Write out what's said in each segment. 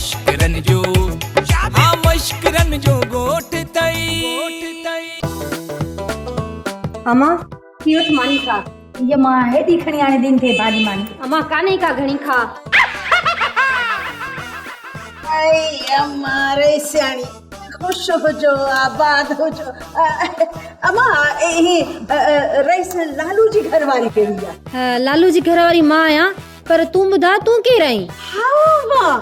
مشڪرن جو ها مشڪرن جو ڳوٺ ٿئي. امان ٿي وٺ ماني کاء. هيء مان هيڏي کڻي آڻي ڏين ٿي ڀاڄي ماني. امان ڪانهي ڪا گهڻي کاء. ائي امان رئيسياڻي خوش هجو آباد هجو. امان هي رئيس لالو جي گهر واري ڪهڙي آ؟ لالو جي گهر واري مان آهيان پر تون ٻڌاء تون ڪير آهين؟ ها امان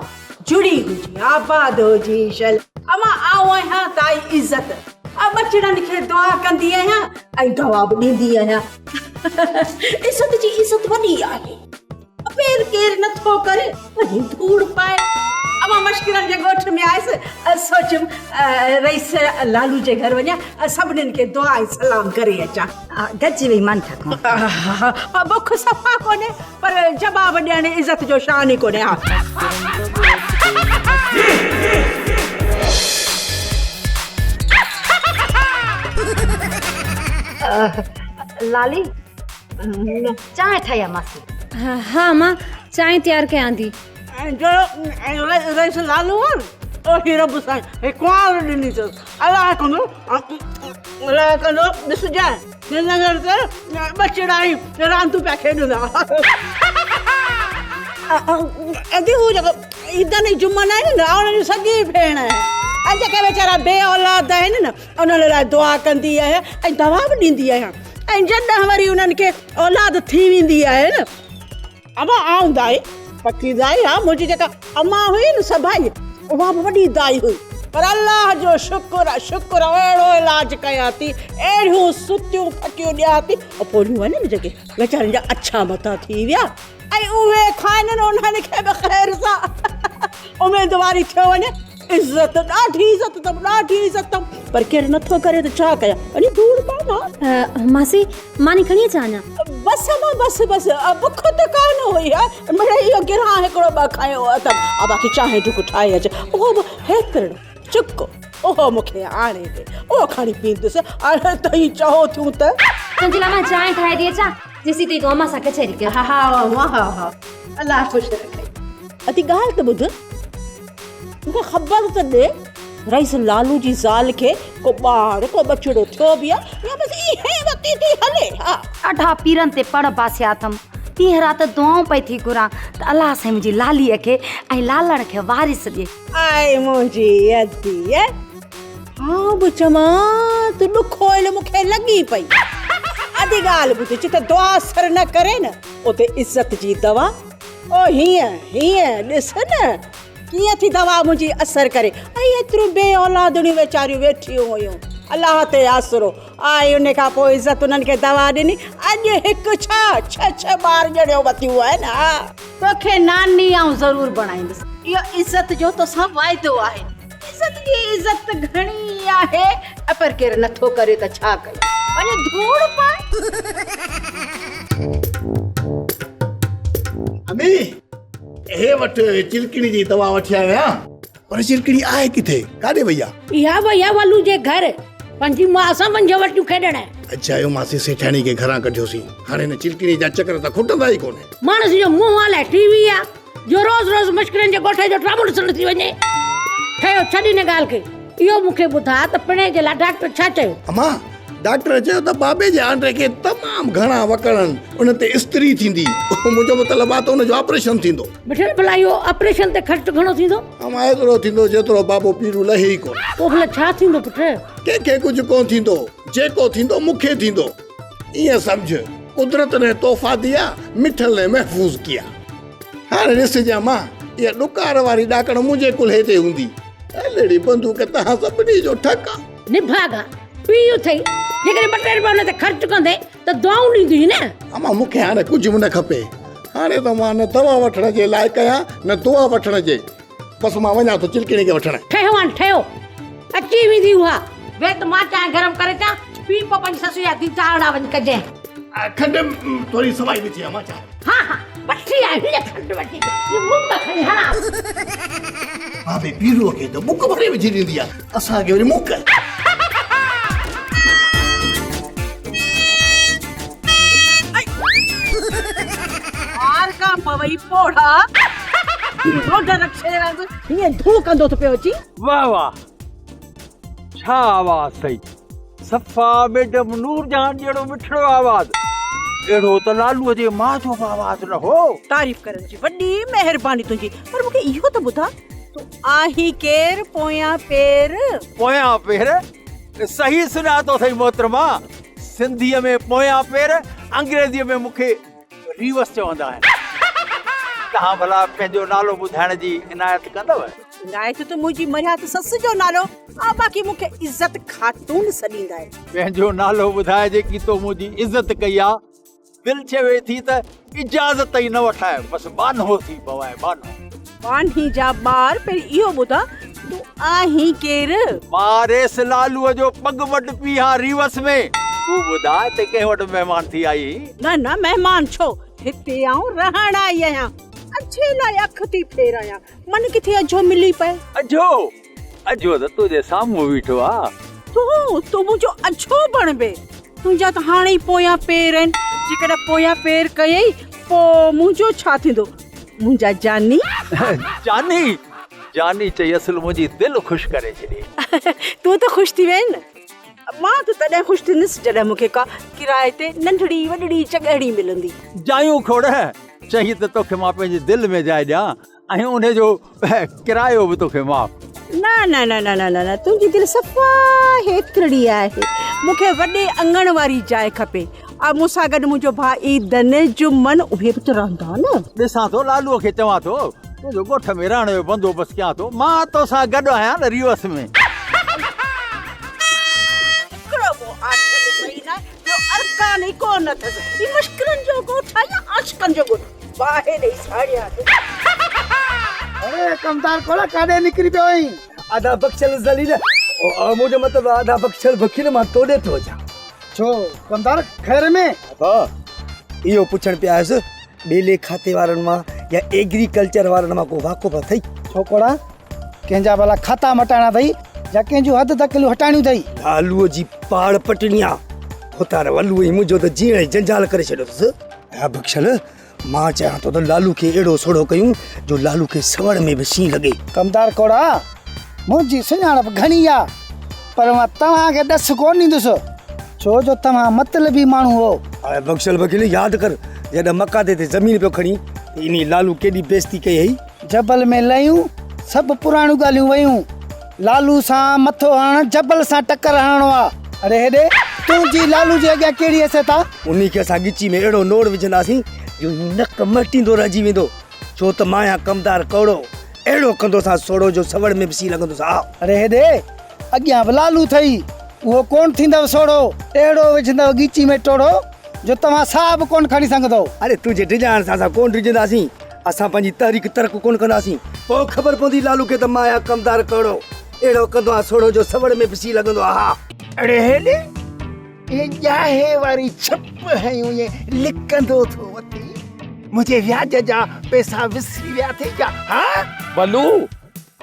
جڙي هجي آباد هجي شل. امان آئون آهيان تائي عزت. ٻچڙن کي دعا ڪندي آهيان ۽ دوا به ڏيندي آهيان. عزت جي عزت وڏي آهي. پير ڪير نٿو ڪري وڃي ڌوڙ پائي. امان مشڪرن جي ڳوٺ ۾ آيس سوچيم رئيس لالو جي گهر وڃان سڀنين کي دعا ۽ سلام ڪري اچان. گڏجي ويهي ماني ٿا کائون. بک صفا ڪونهي پر جواب ڏيڻ عزت جو شان ئي ڪونهي ها. لالي چانهه ٺاهي آ ماسي. ها امان چانهه تيار ڪيان ٿي. جو رئيس لالو آ نه او هي رب سائين هي ڪنوار ڏني اٿس الله ڪندو الله ڪندو ڏسجانء هن گهر تي ٻچڙا ئي راندون پيا کيڏندا. ادي هو جيڪو عيدن ۽ جمعن آهن نه انهن جي سڳي ڀيڻ آهي ۽ جيڪي ويچارا بي اولاد آهن نه انهن لاء دعا ڪندي آهيان ۽ دوا به ڏيندي آهيان ۽ جڏهن وري انهن کي اولاد ٿي ويندي آهي نه اما آئون دائي پڪي دائي ها منهنجي جيڪا اما هئي نه سڀائي اها به وڏي دائي هئي پر الله جو شڪر آ شڪر آ اهڙو علاج ڪيان ٿي اهڙيون ستيون ڦٽيون ڏيان ٿي پوڙهيون آهن نه جيڪي ويچارن جا اڇا مٿا ٿي ويا ۽ اهي کائن انهن کي به خير سان اميدواري ٿيو وڃي. عزت ڏاڍي عزت اٿم ڏاڍي عزت اٿم پر ڪير نٿو ڪري ته ڇا ڪيان وڃي ڌوڙ پاء نه. ماسي ماني کڻي اچان اڃا. بس امان بس بس بک ته ڪانه هئي ها مڙئي اهو گرهان هڪڙو ٻه کنيو اٿم ها باقي چانهه ڍڪ ٺاهي اچ اهو به هيترڙو چڪ اهو مون کي آڻي ڏي اهو کڻي پيندس هاڻي توهين چئو ٿيون ته. تنهنجي لاء مان چانهه ٺاهي ٿي اچان جيسين تائين تون امان سان ڪچهري ڪر. ها ها ها ها الله خوش رکئي. ادي ڳالهه ته ٻڌ مون کي خبر ته ڏي رئيس لالو جي زال کي ڪو ٻار ڪو ٻچڙو ٿيو به آ يا بس ائين ئي وتي ٿي هلي ها. ڏاڍا پيرن تي پڙ باسيا اٿم. ڏينهن رات دعائون پئي ٿي گهران ته الله سائين منهنجي لاليء کي ۽ لالڻ کي وارث ڏي. آء منهنجي ادي آئون به چوان ته ڏکويل مون کي لڳي پئي. ادي ڳالهه ٻڌ جتي دعا اثر نه ڪري نه اتي عزت جي دوا. او هيئن هيئن ڏس نه ڪيئن ٿي دوا منهنجي اثر ڪري. ۽ ايتريون بي اولادڙيون ويچاريون ويٺيون هيون الله تي آسرو. آء ان کان پوء عزت انهن کي دوا ڏني. اڄ هڪ ڇا ڇهه ڇهه ٻار ڄڻيو وتيون آهن ها. توکي ناني آئون ضرور بڻائيندس. اهو عزت جو توسان واعدو آهي. عزت جي عزت ته گهڻي آهي پر ڪير نٿو ڪري ته ڇا ڪيون. وڃي ڌوڙ پائي. امي هي وٺ چلڪڻي جي دوا وٺي آيو آهيان پر چلڪڻي آهي ڪٿي ڪاڏي وئي آ؟ اها وئي آ ولو جي گهر پنهنجي ماء سان ونجهه وٽيون کيڏڻ. اجايو ماسي سيٺياڻي کي گهران ڪڍيوسين هاڻي هن چلڪڻي جا چڪر ته کٽندا ئي ڪونه. ماڻس جو منهن الائي ٽي وي آ جو روز روز مشڪرين جي ڳوٺ جو ڊرامو ڏسڻ ٿي وڃي. ٺهيو ڇڏ ان ڳالهه کي اهو مون کي ٻڌاء ته پڻهين جي لاء ڊاڪٽر ڇا چيو؟ امان ڊاڪٽر چيو ته بابي جي آنڊي کي تمام گهڻا وڪڙ آهن ان تي استري ٿيندي منهنجو مطلب آ ته ان جو آپريشن ٿيندو. مٺل ڀلا اهو آپريشن تي خرچ گهڻو ٿيندو؟ امان ايترو ٿيندو جيترو بابو پيرو لهي ئي ڪونه. پوء ڀلا ڇا ٿيندو پٽ؟ ڪنهن کي ڪجهه ڪونه ٿيندو جيڪو ٿيندو مون کي ٿيندو. ائين سمجهه قدرت ني تحفا ديا مٺل ني محفوظ ڪيا. هاڻي ڏسجان امان اها ڏڪار واري ڏاڪڻ منهنجي ڪلهي تي هوندي. هلڙي بندوق تهان سڀني جو ٺڪ آ. نڀاڳا پيء اٿئي جيڪڏهن ٻه ٽي روپيا ان تي خرچ ڪندين ته دعائون ڏيندين نه. امان مون کي هاڻي ڪجهه به نه کپي. هاڻي ته مان نه دوا وٺڻ جي لائق آهيان نه دعا وٺڻ جي. بس مان وڃان ٿو چلڪڻي کي وٺڻ. ٺهيو هاڻ ٺهيو. اچي ويندي اها. ويهه ته مان چانهه گرم ڪري اچان. پي پوء پنهنجي سس جا ديدار ڏانهن وڃي ڪجانء. کنڊ ٿوري سوائي وجهي امان چانهه ۾. ها ها وٺي آء هيء کنڊ وٺي اچ. هي مڪ کڻي هڻانس. بابي پيروء کي ته ٻڪ ڀري وجهي ڏيندي آ. اسان کي وري مڪ. مار کان پوئي پوڙها. روڊ رڪشي وانگر هيئن ڌو ڪندو ٿو پيو اچين. واهه واهه ڇا آواز اٿئي صفا ميڊم نورجهان جهڙو مٺڙو آواز. اهڙو ته لالوء جي ماء جو به آواز نه هو. تعريف ڪرڻ جي وڏي مهرباني تنهنجي پر مون کي اهو ته ٻڌاء تون آهين ڪير پويان پير. پويان پير؟ صحيح سڃاتو اٿئي محترمه. سنڌيء ۾ پويان پير، انگريزيء ۾ مون کي ريوس چوندا آهن. توهان ڀلا پنهنجو نالو ٻڌائڻ جي عنايت ڪندؤ؟ عنايت ته منهنجي مرحيات سس جو نالو آ، باقي مون کي عزت خاتون سڏيندا آهن. پنهنجو نالو ٻڌاء جيڪي تو منهنجي عزت ڪئي آ. دل چوي ٿي ته اجازت ئي نه وٺانء، بس ٻانهو ٿي پوانء، ٻانهو. ٻانهي جا ٻار، پهرين اهو ٻڌاء تون آهين ڪير؟ مان ريس لالوء جو پڳ مٽ پي هان ريوس ۾. تون ٻڌاء هتي ڪنهن وٽ مهمان ٿي آئي هئين؟ نه نه مهمان ڇو، هتي آئون رهڻ آئي آهيان. اجهي لاء اک ٿي ڦيرايان، من ڪٿي اجهو ملي پئي. اجهو؟ اجهو ته تنهنجي سامهون بيٺو آ. تون، تون منهنجو اجهو بڻبين. تنهنجا ته هاڻي ئي پويان پير آهن، جيڪڏهن پويان پير ڪيئي، پوء منهنجو ڇا ٿيندو؟ منهنجا جاني. جاني! جاني چئي اصل منهنجي دل خوش ڪري ڇڏي. تون ته خوش ٿي وئين نه. مان ته تڏهن خوش ٿيندس جڏهن مون کي ڪا ڪرائي تي ننڍڙي وڏڙي جڳهڙي ملندي. جايون کوڙ، چئي ته توکي مان پنهنجي دل ۾ جاء ڏيان ۽ انهي جو ڪرايو به توکي معاف. نه نه نه نه نه نه تنهنجي دل صفا هيترڙي آهي. مون کي وڏي اڱڻ واري جاء کپي. مون سان گڏ منهنجو ڀاء عيدن، جمن اهي به ته رهندا نه. ڏسان ٿو لالوء کي چوان ٿو تنهنجو ڳوٺ ۾ رهڻ جو بندوبست ڪيان ٿو. مان توسان گڏ آهيان نه ريوس ۾. هڪڙو ڪو آڇل صحيح ناهي ٻيو ارڪان ئي ڪو نه اٿس. هي مشڪرن جو ڳوٺ آهي يا عاشقن جو ڳوٺ؟ باهه ڏئي ساڙيان ٿو. اڙي ڪمدار ڪوڙا ڪاڏي نڪري پيو آهين؟ ادا بخشل ذليل، منهنجو مطلب ادا بخشل بخيل مان توڏي ٿو اچان. ڇو ڪمدار خير ۾؟ ابا اهو پڇڻ پيا آيس ٻيلي کاتي وارن مان يا ايگريڪلچر وارن مان ڪو واقف اٿئي؟ ڇو ڪوڙا ڪنهن جا ڀلا کاتا مٽائڻا اٿئي يا ڪنهن جون حد دخليون هٽائڻيون اٿئي؟ لالوء جي پاڙ پٽڻي آ. ڀوتار ولوء ئي منهنجو ته جيئڻ ئي جنجال ڪري ڇڏيو اٿس. اي بخشل، مان چاهيان ٿو ته لالو کي اهڙو سوڙهو ڪيون جو لالو کي سوڙ ۾ به سين لڳي. ڪمدار ڪوڙا، منهنجي سڃاڻپ گهڻي آ، پر مان توهان کي ڏس ڪونه ڏيندس، ڇو جو توهان مطلبي ماڻهو هئو. اي بخشل بخيل، ياد ڪر، جڏهن مقادي تي زمين پيو کڻين ته انهي لالو ڪيڏي بيعزتي ڪئي هئي. جبل ۾ لهيون، سڀ پراڻيون ڳالهيون ويون. لالو سان مٿو هڻڻ جبل سان ٽڪر هڻڻو آ. اڙي هيڏي، تنهنجي لالو جي اڳيان ڪهڙي حيثيت آ؟ انهي کي اسان ڳچي ۾ اهڙو نوڙ وجهنداسين جو هي نڪ مهٽيندو رهجي ويندو. ڇو ته مان آهيان ڪمدار ڪوڙو، اهڙو ڪندوسانس سوڙهو جو سوڙ ۾ به سين لڳندوس. آ. اڙي هيڏي، اڳيان به لالو اٿئي، اهو ڪونه ٿيندؤ سوڙهو، اهڙو وجهندؤ ڳچي ۾ ٽوڙهو جو توهان ساهه به ڪونه کڻي سگهندؤ. اڙي تنهنجي ڊڄائڻ سان اسان ڪونه ڊڄنداسين. اسان پنهنجي تحريڪ ترڪ ڪونه ڪنداسين. پوء خبر پوندي لالو کي ته مان آهيان ڪمدار ڪهڙو. اهڙو ڪندو آهيان سوڙهو جو سوڙ ۾ به سين لڳندو آهي. ها. اڙي هيڏي اهي ڄاهي واري ڇپ هنيون ائين لڪندو ٿو وتين. منهنجي وياج جا پئسا وسري ويا اٿئي ڇا؟ ها؟ بلو،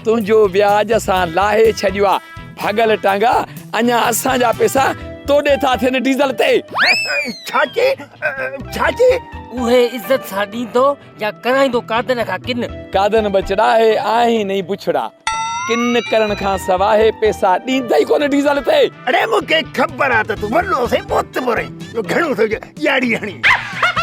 تنهنجو وياج اسان لاهي ڇڏيو آ. ڀڳل ٽانگا، اڃا اسان جا پئسا توڏي ٿا ٿين ڊيزل تي. ڇا چئي؟ ڇا چئي؟ اهي عزت سان ڏيندو يا ڪرائيندو قادن کان ڪن. قادن ٻچڙا هي آهين ئي بڇڙا. ڪن ڪرڻ کان سوا هي پئسا ڏيندئي ڪونه ڊيزل تي. اڙي مون کي خبر آ ته تون ولو سائين معتبر آهين جو گهڻو ٿو ڄاڙي هڻين.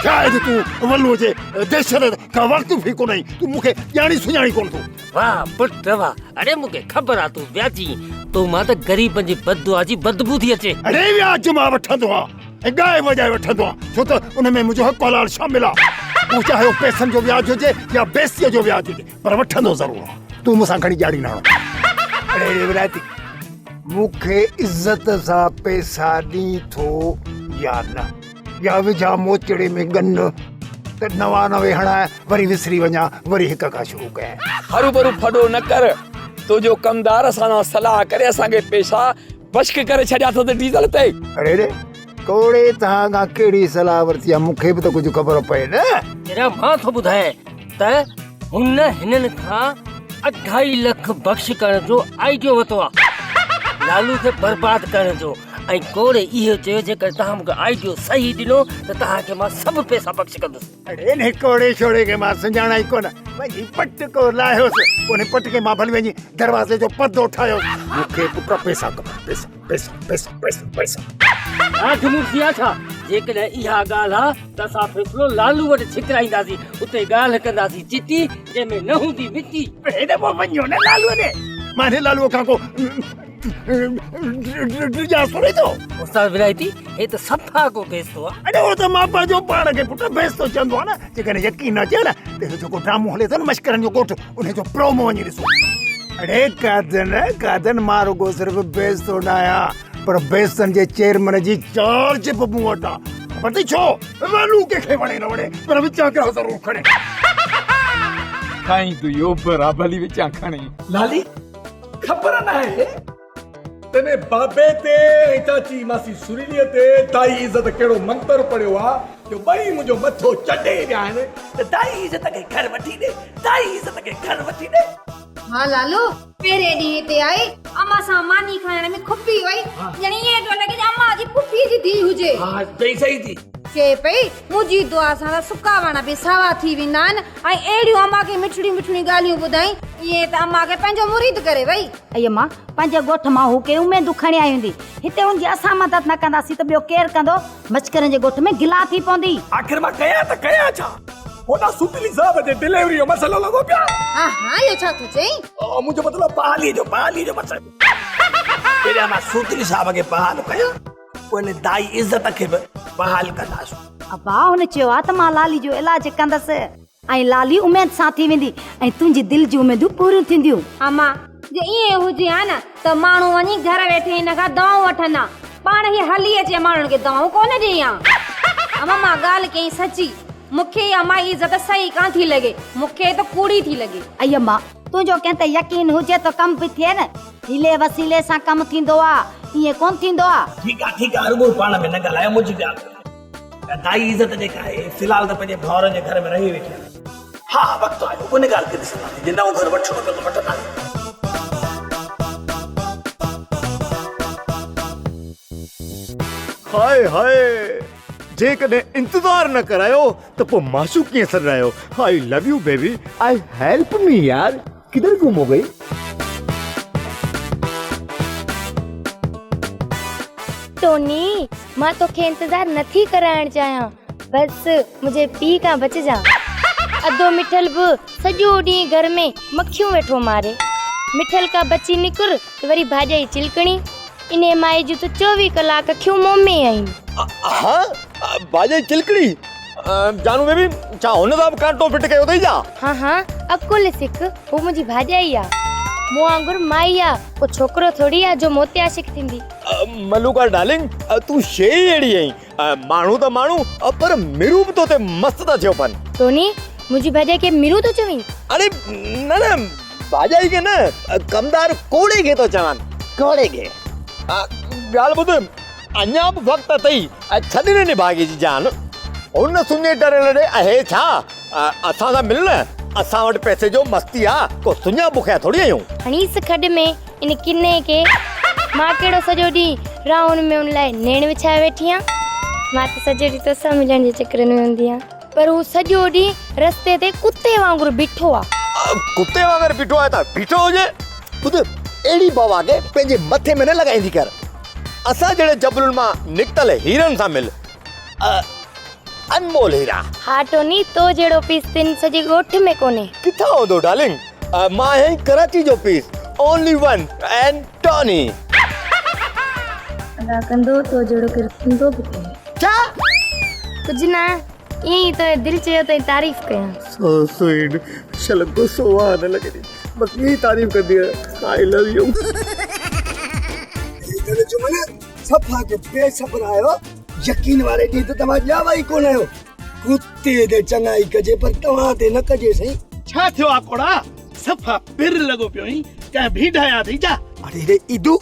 ڇا آهي جو تون ولو جي دهشت کان واقف ئي ڪونه آهين. تون مون کي ڄاڻي سڃاڻي ڪونه ٿو. واهه پٽ واهه، اڙي مون کي خبر آ تون وياجي آهين. تو مان ته غريبن جي بددعا جي بدبو ٿي اچي. اڙي وياج مان وٺندو آهيان ۽ ڳائي وڄائي وٺندو آهيان ڇو ته ان ۾ منهنجو حق حلال شامل آهي. پوء چاهي اهو پئسن جو وياج هجي يا بيستيء جو وياج هجي پر وٺندو ضرور آهيان. تون مون سان گهڻي ڄاڙي نه هڻ. اڙي اڙي ولائتي مون کي عزت سان پئسا ڏين ٿو يا نه؟ يا وجهان موچڙي ۾ ڳن ته 99 هڻائي وري وسري وڃان وري هڪ کان شروع ڪيان. هروڀرو ڦڏو نه ڪر، تنهنجو ڪمدار اسان سان صلاح ڪري اسان کي پيسا بشڪ ڪري ڇڏيا اٿس ڊيزل تي. اڙي ڙي ڪوڙي توهان کان ڪهڙي صلاح ورتي آ مون کي به ته ڪجهه خبر پئي نه. جڏهن مان ٿو ٻڌايان ته هن هنن کان اڍائي لک بخش ڪرڻ جو آئيڊيو ورتو آ لالو کي برباد ڪرڻ جو. ۽ ڪوڙي اهو چيو جيڪڏهن توهان مون کي آئيڊيو صحيح ڏنو ته توهان کي مان سڀ پئسا بخش ڪندس. اڙي انهي ڪوڙي ڇوڙي کي مان سڃاڻان ئي ڪونه. وڃي پٽڪو لاهيوس. پوء انهي پٽڪي مان ڀلي وڃي دروازي جو پردو ٺاهيوس. مون کي پٽ پئسا کپن پئسا پئسا پئسا پئسا پئسا. آٺ مڙسي آ ڇا؟ جيڪڏهن اها ڳالهه آ ته اسان فيصلو لالو وٽ ڇڪرائينداسين. اتي ڳالهه ڪنداسين چٽي جنهن ۾ نه هوندي مٽي. هيڏي پوء وڃو نه لالوء ڏي. مان هن لالوء کان ڪو ڊڄان ٿوري ٿو. استاد ولايتي، هي ته صفا ڪو بيستو آ. اڙي اهو ته مان پنهنجو پاڻ کي پٽ بيستو چوندو آهيان نه. جيڪڏهن يقين نه اچي نه ته هي جيڪو ڊرامو هلي ٿو نه مشڪرن جو ڳوٺ ان جو پرومو وڃي ڏسو. اڙي قادن قادن مان رڳو صرف بيستو نه آهيان پر بيستن جي چيئرمين جي چارج به مون وٽ آ. خبر اٿئي ڇو؟ رلو ڪنهن کي وڻي نه وڻي پر وچان گرهه ضرور کڻي. کائين تون اهو برا ڀلي وچان کڻي. لالي خبر ناهي تنهن بابي تي ۽ چاچي ماسي سريليء تي دائي عزت ڪهڙو منتر پڙهيو آ جو ٻئي منهنجو مٿو چٽي ويا آهن ته دائي عزت کي گهر وٺي ڏي، دائي عزت کي گهر وٺي ڏي. ها لالو، پهرين ڏينهن هتي آئي، امان سان ماني کائڻ ۾ کپي وئي، ڄڻ ائين پيو لڳي ڄڻ امان جي پڦيء جي ڌيء هجي. ها چئي صحيح ٿي. چئي پئي، منهنجي دعا سان ته سڪا وڻ به ساوا ٿي ويندا آهن ۽ اهڙيون امان کي مٺڙيون مٺڙيون ڳالهيون ٻڌائين، ائين ته امان کي پنهنجو مريد ڪري وئي. اي امان، پنهنجي ڳوٺ مان هو ڪي اميدون کڻي آئي هوندي. هتي هن جي اسان مدد نه ڪنداسين ته ٻيو ڪير ڪندو؟ مڇڪرن جي ڳوٺ ۾ گلا ٿي پوندي. آخر مان ڪيان ته ڪيان ڇا؟ هوڏانهن سوتلي صاحب جي ڊليوري جو مسئلو لڳو پيو آهي. ها ها اهو ڇا ٿو چئين؟ منهنجو مطلب بحاليء جو بحاليء جو مسئلو. پهريان مان سوتلي صاحب کي بحال ڪيان، پوء هن دائي عزت کي به بحال ڪنداسون. ابا هن چيو آهي ته مان لالي جو علاج ڪندس. ۽ لالي اميد سان ٿي ويندي ۽ تنهنجي دل جون اميدون پوريون ٿينديون. اما، جي ائين هجي ها نه ته ماڻهو وڃي گهر ويٺي هن کان دوائون وٺن ها. پاڻ هي هلي اچي ماڻهن کي دوائون ڪونه ڏئي ها. اما، مان ڳالهه ڪيئي سچي. مون کي اها مائي عزت صحيح ڪانه ٿي لڳي. مون کي ته ڪوڙي ٿي لڳي. اي اما، تنهنجو ڪنهن تي يقين هجي ته ڪم به ٿئي نه. حيلي وسيلي سان ڪم ٿيندو آ، ائين ڪونه ٿيندو آ. ٺيڪ آ، ٺيڪ آ، رڳو پاڻ ۾ نه ڳالهايو، منهنجي ڳالهه ٻڌو. دائي عزت جيڪا آهي في الحال ته پنهنجي ڀائرن جي گهر ۾ رهي ويٺي آهي. ها وقت آيو ان ڳالهه کي ڏسنداسين جي نئون گهر وٺڻو پيو ته وٺنداسين. هاء هاء جيڪڏهن انتظار نه ڪرايو ته پوء معشوق ڪيئن سڏرايو I love you baby I help me يار ڪڌر گم هو گئي. ٽوني، مان توکي انتظار نٿي ڪرائڻ چاهيان. بس منهنجي پيء کان بچجان. ادو مٺل به سڄو ڏينهن گهر ۾ مکيون ويٺو ماري. مٺل کان بچي نڪر ته وري ڀاڄائي چلڪڻي. انهيء مائي جون ته 24 ڪلاڪ اکيون منهن ۾ آهن. ها ڀاڄائي چلڪڻي. جانو بيبي ڇا هن سان به ڪانٽو فٽ ڪيو اٿئي ڇا؟ ها ها عقل سک هو منهنجي ڀاڄائي آ. مون وانگر مائي آ ڪو ڇوڪرو ٿوري آ جو مون تي عاشق ٿيندي. ملوڪا ڊارلنگ تون شيء ئي اهڙي آهين. ماڻهو ته ماڻهو پر مرون به تو تي مست ٿا ٿيو پن. ٽوني منهنجي ڀاڄائي کي مرون ٿو چوين؟ اڙي نه نه ڀاڄائي کي نه ڪمدار ڪوڙي کي ٿو چوان ڪوڙي کي. ڳالهه ٻڌ اڃا به وقت اٿئي ڇڏ نه نڀاڳي جي جان. هن سڃي ٽريل ڏي اهي ڇا اسان سان مل نه اسان وٽ پئسي جو مستي آ ڪو سڃا بکيا ٿوري آهيون. هڻيس کڏ ۾ ان ڪني کي. مان ڪهڙو سڄو ڏينهن راهن ۾ ان لاء نيڻ وڇائي ويٺي آهيان. مان ته سڄو ڏينهن توسان ملڻ جي چڪرن ۾ هوندي آهيان. پر هو سڄو ڏينهن رستي تي ڪتي وانگر بيٺو آ. ڪتي وانگر بيٺو آهي ته بيٺو هجي. ٻڌ اهڙي بوا کي پنهنجي مٿي ۾ نه لڳائيندي ڪر. اسان جهڙي جبلن مان نڪتل هيرن سان مل. انمول هيرا. ها ٽوني تو جهڙو پيس تن سڄي ڳوٺ ۾ ڪونهي. ڪٿان هوندو ڊارلنگ. مان آهيان ڪراچي جو پيس. Only one and Tony. الله ڪندو تو جهڙو ڪير ٿيندو به ڪونهي. ڇا؟ ڪجهه نه ائين ئي تنهنجي دل چيو ته تعريف ڪيان. سو سوئيٽ شل غصو آ نه لڳي بس ائين ئي تعريف ڪندي رهه آئي لو يو. هيڏن جمل صفا ڪي بي صبر آهيو يقين واري ڏينهن ته توهان ڄاوا ئي ڪونه آهيو ڪتي تي چڱائي ڪجي پر توهان تي نه ڪجي سائين. ڇا ٿيو آ ڪوڙا صفا پر لڳو پيو آهين ڪنهن ڀينڊايا اٿئي ڇا؟ اڙي ري عيدو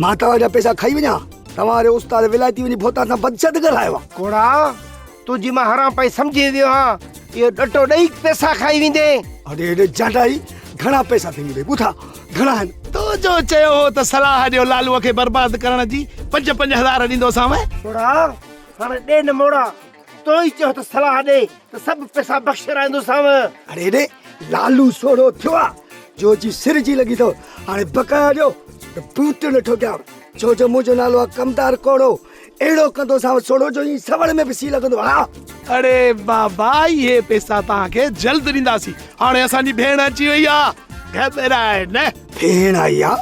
مان توهان جا پئسا کائي وڃان توهان واري استاد ولايتي وڃي ڀوتار سان بدشد ڳالهايو آ. ڪوڙا تنهنجي مان حرام پائي سمجهي ويو آهيان اهو ڏٽو ڏئي پئسا کائي ويندين. اڙي ري جانڊائي گهڻا پئسا ٿي ملي ٻڌا گهڻا آهن. تو جو چيو هو ته صلاح ڏيو لالوء کي برباد ڪرڻ جي، پنج پنج هزار ڏيندوسانء. ڇوڙا، هاڻي ڏي نه موڙا. تو ئي چيو ته صلاح ڏي ته سڀ پئسا بخشرائيندوسانء. اڙي ڙي لالو سوڙهو ٿيو آ جو اچي سر جي لڳي اٿو. هاڻي بقايا ڏيو ته بوٽ نه ٺوڪيان، ڇو جو منهنجو نالو آ ڪمدار ڪوڙو. اهڙو ڪندوسانء سوڙهو جو ائين سوڙ ۾ به سي لڳندو ها. اڙي بابا اهي پئسا توهان کي جلد ڏينداسين. هاڻي اسان جي ڀيڻ اچي وئي آ، گهٻرائي نه. ڀيڻ آئي آ؟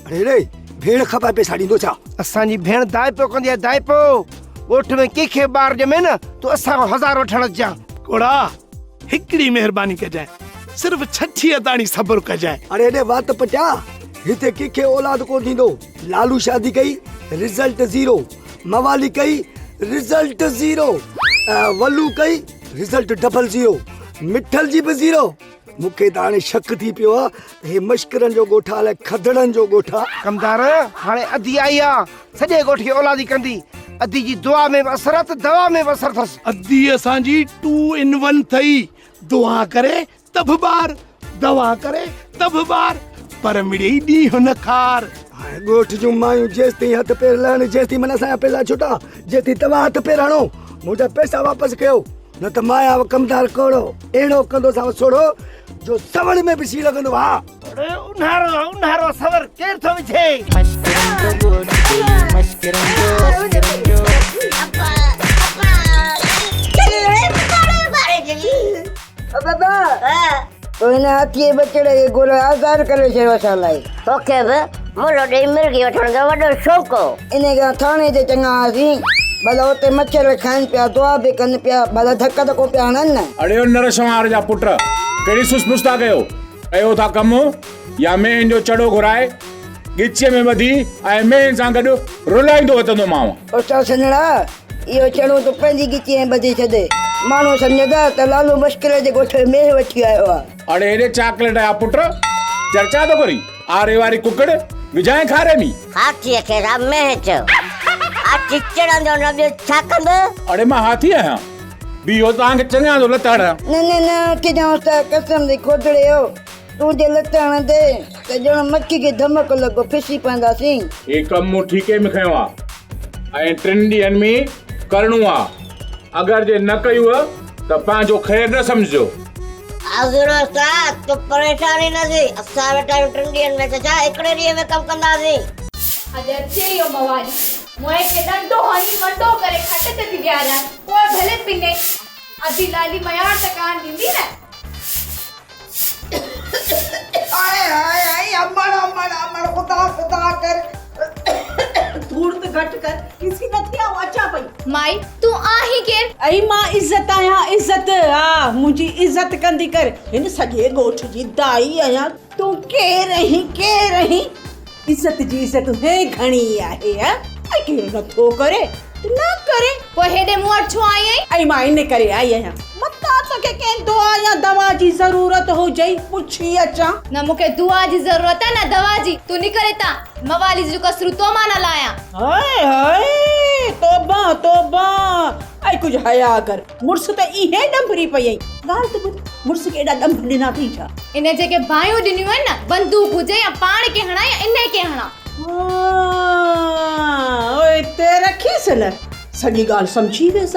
اڙي ڙي ڀيڻ کپائي پئسا ڏيندو ڇا؟ اسان جي ڀيڻ دائپو ڪندي آ دائپو. ڳوٺ ۾ ڪنهن کي ٻار ڄمي نه تون اسان کان هزار وٺڻ اچجان. ڪوڙا هڪڙي مهرباني ڪجانء صرف ڇٺيء تاڻي صبر ڪجانء. اڙي ڙي وات پٽيا هتي ڪنهن کي اولاد ڪونه ٿيندو. لالو شادي ڪئي رزلٽ زيرو، موالي ڪئي رزلٽ زيرو، ولو ڪئي رزلٽ ڊبل زيرو، مٺل جي به زيرو. مون کي ته هاڻي شڪ ٿي پيو آ ته هي مشڪرن جو ڳوٺ آ الائي کدڙن جو ڳوٺ آ. ڪمدار هاڻي ادي آئي آ سڄي ڳوٺ کي اولادي ڪندي. ادي جي دعا ۾ به اثر آ ته دوا ۾ به اثر اٿس. ادي اسان جي ٽو ان ون ٿئي. دعا ڪري ته به ٻار، دوا ڪري ته به ٻار، پر مڙئي ڏينهن نه کار. هاڻي ڳوٺ جون مايون جيستائين هٿ پير لهن، جيستائين من اسان جا پئسا ڇٽا، جيستائين توهان هٿ پير هڻو، منهنجا پئسا واپس ڪيو، نه ته مان آهيان ڪمدار ڪوڙو، اهڙو ڪندوسانو سوڙهو جو سوڙ ۾ به سي لڳندو ها. اڙي اونهارو آ اونهارو آ سور ڪير ٿو وجهي. او بابا تو هن هاٿيء جي ٻچڙي کي گهرائي آزاد ڪري ڇڏيو اسان لاء. توکي به ملهه ڏيئي مرغي وٺڻ جو وڏو شوق هو. انهيء کان ٿاڻي تي چڱا هئاسين. ڀلا اتي مڇر کائن پيا، دعا به ڪن پيا، ڀلا ڌڪ ته ڪونه پيا هڻن نه. اڙي او نر شنوار جا پٽ، ڪهڙي سس پس ٿا ڪيو؟ ڪيو ٿا ڪم يا مينهن جو چڙو گهرائي ڳچيء ۾ ٻڌي ۽ مينهن سان گڏ رلائيندو وتندومانء. استاد سنهڙا، اهو چڙو تون پنهنجي ڳچيء ۾ ٻڌي ڇڏ. ماڻهو سمجهندا ته لالو مشڪري جي ڳوٺ ۾ مينهن وٺي آيو آهي. اڙي هيڏي چاڪليٽ جا پٽ، چرچا ٿو ڪرين؟ آري واري ڪڪڙ، وجهانء کاري ۾. هاٿيء کي ٿا مينهن چئو. هاٿي چڙندو نه ٻيو ڇا ڪندو؟ اڙي مان هاٿي آهيان. بيهو توهان کي چڱيان ٿو لت هڻان. نه نه نه اٿجان استاد قسم the کوٽڙي او تون جي لت هڻندين ته ڄڻ مکي کي ڌمڪ لڳو ڦسي پونداسين. هي ڪم مون ٺيڪي ۾ کنيو آ ۽ ٽن ڏينهن ۾ ڪرڻو آ اگر جي نه ڪيوء ته پنهنجو خير نه سمجهجو. حاضر استاد تون پريشان ئي نه ٿي اسان ويٺا آهيون ٽن ڏينهن ۾ ته ڇا هڪڙي ڏينهن ۾ ڪم ڪنداسين. اڄ اچي اهو موالي موئي کي ڏنڊو هڻي منڊو ڪري کٽ تي ٿي ويهاريان، پوء ڀلي پني. ادي لالي ميار ته ڪانه ڏيندي نه. آء هاء آء امڙ امڙ امڙ خدا خدا ڪر. ڌوڙ ته گهٽ ڪر، ڏسي نه ٿي آئون اچان پئي. مائي تون آهين ڪير؟ ائي مان عزت آهيان عزت، ها منهنجي عزت ڪندي ڪر، هن سڄي ڳوٺ جي دائي آهيان، تون ڪير آهين ڪير آهين؟ عزت جي عزت هي گهڻي آهي ها ۽ ڪير نٿو ڪري ته نه ڪري. پوء هيڏي مون وٽ ڇو آئي آهين؟ ۽ مان ان ڪري آئي آهيان متان توکي ڪنهن دعا يا دوا جي ضرورت هجئي پڇي اچان. نه مون کي دعا جي ضرورت آهي نه دوا جي، تون نڪر هتان، موالي جون ڪسرون تو مان نه لاهيان. هاء هاء توبه توبه ۽ ڪجهه حياء ڪر. مڙس ته ايهين ڏنڀري پئي آهين. ڳالهه ته ٻڌ، مڙس کي ايڏا ڏنڀ ڏنا اٿئي ڇا؟ ان جيڪي باهيون ڏنيون آهن نه، بندوق هجي يا پاڻ کي هڻان يا انهي کي هڻان. ها، اتي رکيس نه. سڄي ڳالهه سمجهي ويس.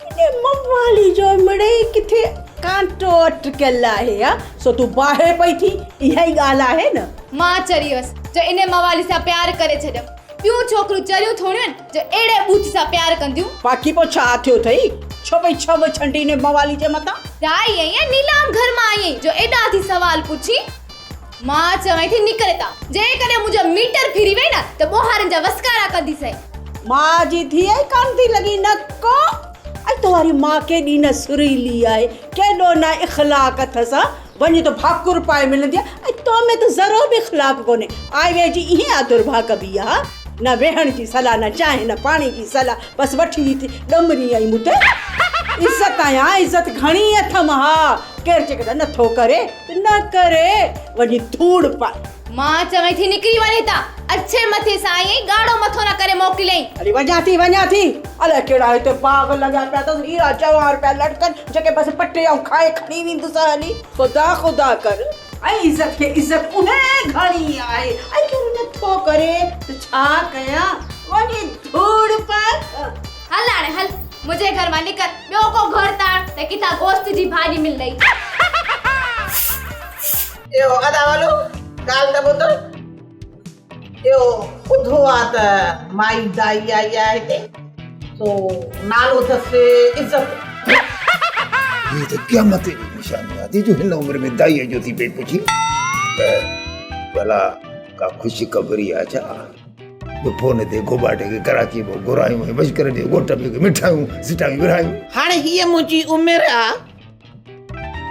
انهي موالي جو مڙئي ڪٿي ڪانٽو اٽڪيل آهي ها، سو تون باهه پئي ٿي، اها ئي ڳالهه آهي نه. مان چري هيس جو انهي موالي سان پيار ڪري ڇڏيم. ٻيون ڇوڪريون چريون ٿوريون آهن جو اهڙي ٻوٿ سان پيار ڪنديون. باقي پوء ڇا ٿيو اٿئي؟ ڇو پئي ڇوهه ڇنڊين موالي جي مٿان؟ دائي آئين يا نيلام گهر مان آئي آهين جو ايڏا ٿي سوال پڇين؟ مان چوين ٿي نڪر هتان، جيڪڏهن منهنجو ميٽر ڦري وئي نه ته ٻوهارين جا وسڪارا ڪنديسين. ماء جي ڌيء ئي ڪانه ٿي لڳين نه ڪو؟ ۽ تو واري ماء ڪيڏي نه سريلي آهي، ڪيڏو نه اخلاق اٿس ها، وڃي ته ڀاڪر پائي ملندي آهي ۽ تو ۾ ته ذرو به اخلاق ڪونهي. آء ويهه جي ايئن آڌر ڀاء ڪبي آ. نه ويهڻ جي صلاح نه چانهه نه پاڻي جي صلاح بس وٺي ٿي ڏمري آئين مون تي. عزت آهيان عزت گهڻي اٿم ها ڪير جيڪڏهن نه ٿو ڪري ته نه ڪري وڃي ڌوڙ پائي. مان چوين ٿي نڪري وڃ هتان. اڇي مٿي سان آئي آهين ڳاڙهو مٿو نه ڪري موڪليائين. هلي وڃان ٿي وڃان ٿي. الائي ڪهڙا هتي باغ لڳا پيا اٿس هيرا جواهر پيا لڙڪن جيڪي بس پٽي آئون کائي کڻي ويندس هلي. خدا خدا ڪر. ۽ عزت کي عزت انهي گهڻي آهي ۽ ڪير نٿو ڪري ته ڇا ڪيان وڃي ڌوڙ پائي. هل هاڻي هل منهنجي گهر مان نڪر ٻيو ڪو گهر تاڻ ته ڪٿان گوشت جي ڀاڄي ملندئي. اهو ادا ولو ڳالهه ته ٻڌ. اهو ٻڌو آ ته مائي دائي آئي آ هتي سو نالو اٿس عزت. هي ته قيامت جي نشاني آ جو هن عمر ۾ دائيء جو ٿي پئي پڇي ته ڀلا ڪا خوش خبري آ ڇا جو فون تي گوباٽي کي ڪراچي مان گهرايون ۽ مشڪرن جي ڳوٺ ۾ مٺايون سٺايون ورهايون. هاڻي هيء منهنجي عمر آ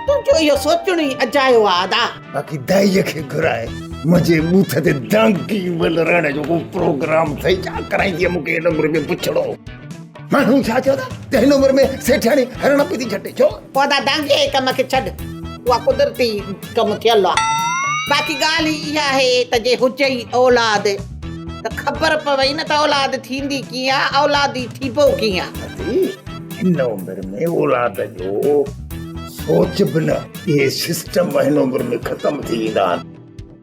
تنهنجو اهو سوچڻ ئي اجايو آ ادا. باقي دائيء کي گهرائي منهنجي ٻوٿ تي دانگي ولرائڻ جو ڪو پروگرام اٿئي ڇا؟ ڪرائيندينء مون کي هن عمر ۾ بڇڙو. ماڻهو ڇا چوندا ته هن عمر ۾ سيٺياڻي هرڻ پئي ٿي جهٽي ڇو؟ پوء ادا دانگيء جي ڪم کي ڇڏ، اها قدرتي ڪم ٿيل آ. باقي ڳالهه اها آهي ته جي هجئي اولاد ته خبر پوئي نه ته اولاد ٿيندي ڪيئن آ، اولادي ٿيبو ڪيئن آ. ادي هن عمر ۾ اولاد جو سوچ به نه. اهي سسٽم هن عمر ۾ ختم ٿي ويندا آهن.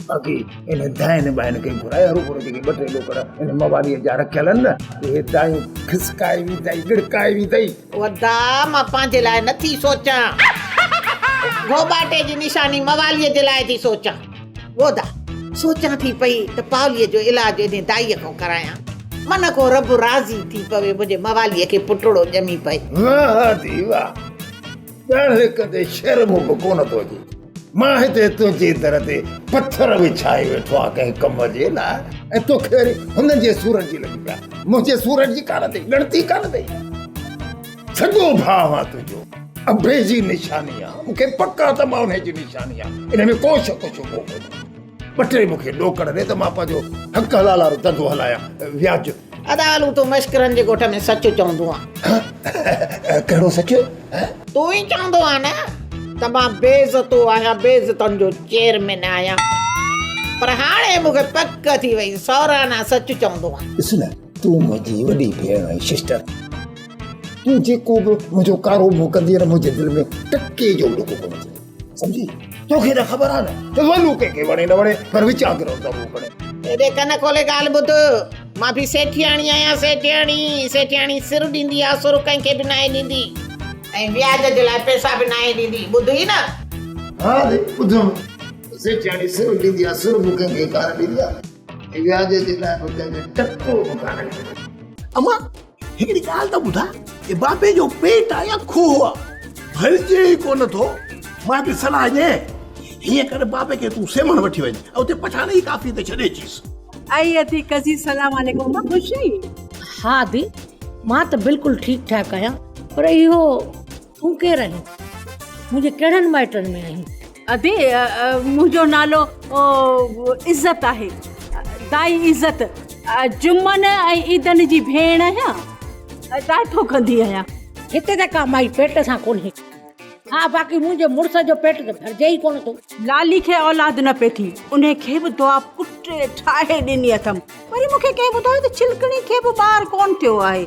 باقي انهن داين ٻاين کي گهرائي هروڀرو جيڪي ٻه ٽي ڏوڪڙ ان مواليء جا رکيل آهن نه، اهي دايون کسڪائي ويندئي، ڳڙڪائي ويندئي. ادا مان پنهنجي لاء نه ٿي سوچان. گهوٻاٽي جي نشاني مواليء جي لاء ٿي سوچان. گودا، سوچان ٿي پئي ته پاوليء جو علاج انهي دائيء کان ڪرايان. من ڪو رب راضي ٿي پوي منهنجي مواليء کي پٽڙو ڄمي پئي. واهه ادي واهه، ڳالهه ڪندي شرم به ڪونه ٿو اچي. مان هتي تنهنجي در تي پٿر وڇائي ويٺو آهيان ڪنهن ڪم جي لاء ۽ توکي وري هنن جي سورن جي لڳي پيا. منهنجي سورن جي ڪانه اٿئي، ڳڻتي ڪانه اٿئي. سڳو ڀاء آهيان تنهنجو، ابي جي نشاني آهيان، مون کي پڪ آهي ته مان انهي جي نشاني آهيان، ان ۾ ڪو شڪ شبهو ڪونهي. ٻه ٽي مون کي ڏوڪڙ ڏي ته مان پنهنجو حق حلال وارو ڌنڌو هلايان، وياج. ادا علو تون مشڪرن جي ڳوٺ ۾ سچ چوندو آن. ڪهڙو سچ؟ تون ئي چوندو آن نه ته مان بي عزتو آهيان، بي عزتن جو چيئرمين آهيان. پر هاڻي مون کي پڪ ٿي وئي سورانا سچ چوندو آن. ڏس نه تون منهنجي وڏي ڀيڻ آهين سسٽر. تون جيڪو به منهنجو ڪارو منهن ڪندين نه منهنجي دل ۾ ٽڪي جو به ڏکو ڪونه ٿيندو. سمجهي؟ توکي ته خبر آهي نه ته ولو ڪنهن کي وڻي نه وڻي پر وچان گرو ضرور کڻي. هيڏي ڪن کولي ڳالهه ٻڌ، مان به سيٺياڻي آهيان سيٺياڻي، سيٺياڻي سر ڏيندي آ سر ڪنهن کي به ناهي ڏيندي ۽ وياج جي لاء پئسا به ناهي ڏيندي، ٻڌئي نه؟ ها ادي ٻڌم، سيٺياڻي سر ڏيندي آ سر به ڪنهن کي ڪانه ڏيندي آ ۽ وياج جي لاء به ڪنهن کي ٽڪو به ڪانه ڏيندي. امان هڪڙي ڳالهه ته ٻڌاء، هي بابي جو پيٽ آ يا کوهه آ؟ ڀرجي ئي ڪونه ٿو. مان هڪڙي صلاح ڏيانء، هيئن ڪر بابي کي تون سيوهڻ وٺي وڃ ۽ اتي پٺاڻ جي ڪافيء تي ڇڏي اچيس. ائي ادي قضي سلام عليڪم امان خوش آهين؟ ها ادي مان ته بلڪل ٺيڪ ٺاڪ آهيان پر اهو تون ڪير آهين؟ منهنجي ڪهڙن مائٽن ۾ آهين؟ ادي منهنجو نالو عزت آهي دائي عزت جمن ۽ عيدن جي ڀيڻ آهيان ڏاڍو ڪندي آهيان. هتي ته ڪا مائي پيٽ سان ڪونهي. ها باقي منهنجي مڙس جو پيٽ ته ڀرجي ئي ڪونه ٿو. لالي کي اولاد نه پئي ٿي انهي کي به دعا پٽ ٺاهي ڏني اٿم. وري مون کي ڪنهن ٻڌايو ته ڇلڪڻي کي به ٻار ڪونه ٿيو آهي.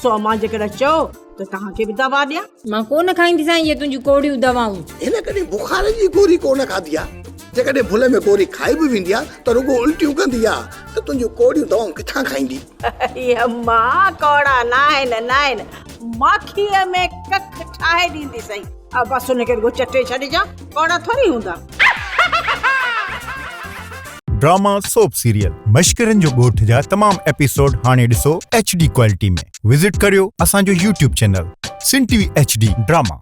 سو امان جيڪڏهن چئو ته توهان کي به دوا ڏيان. مان ڪو نه کائينديسانء اهي تنهنجون ڪوڙيون دوائون. هن ڪڏهن بخار جي گوري ڪو نه کاڌي آ. جيڪڏهن ڀل ۾ گوري کائي به ويندي آ ته رڳو الٽيون ڪندي آ ته تنهنجون ڪوڙيون دوائون ڪٿان کائيندي. اي اما ڪوڙا ناهن ناهن ماکيء ۾ ڪک ٺاهي ڏينديسئين. بس ان کي رڳو چٽي ڇڏجان ڪوڙا ٿوري هوندا. ڊراما سوپ سيريل مشڪرن جو ڳوٺ جا تمام ايپيسوڊ هاڻي ڏسو ايڇ ڊي ڪوالٽي ۾ وزٽ ڪريو اسان جو YouTube channel Sindh T V H D drama.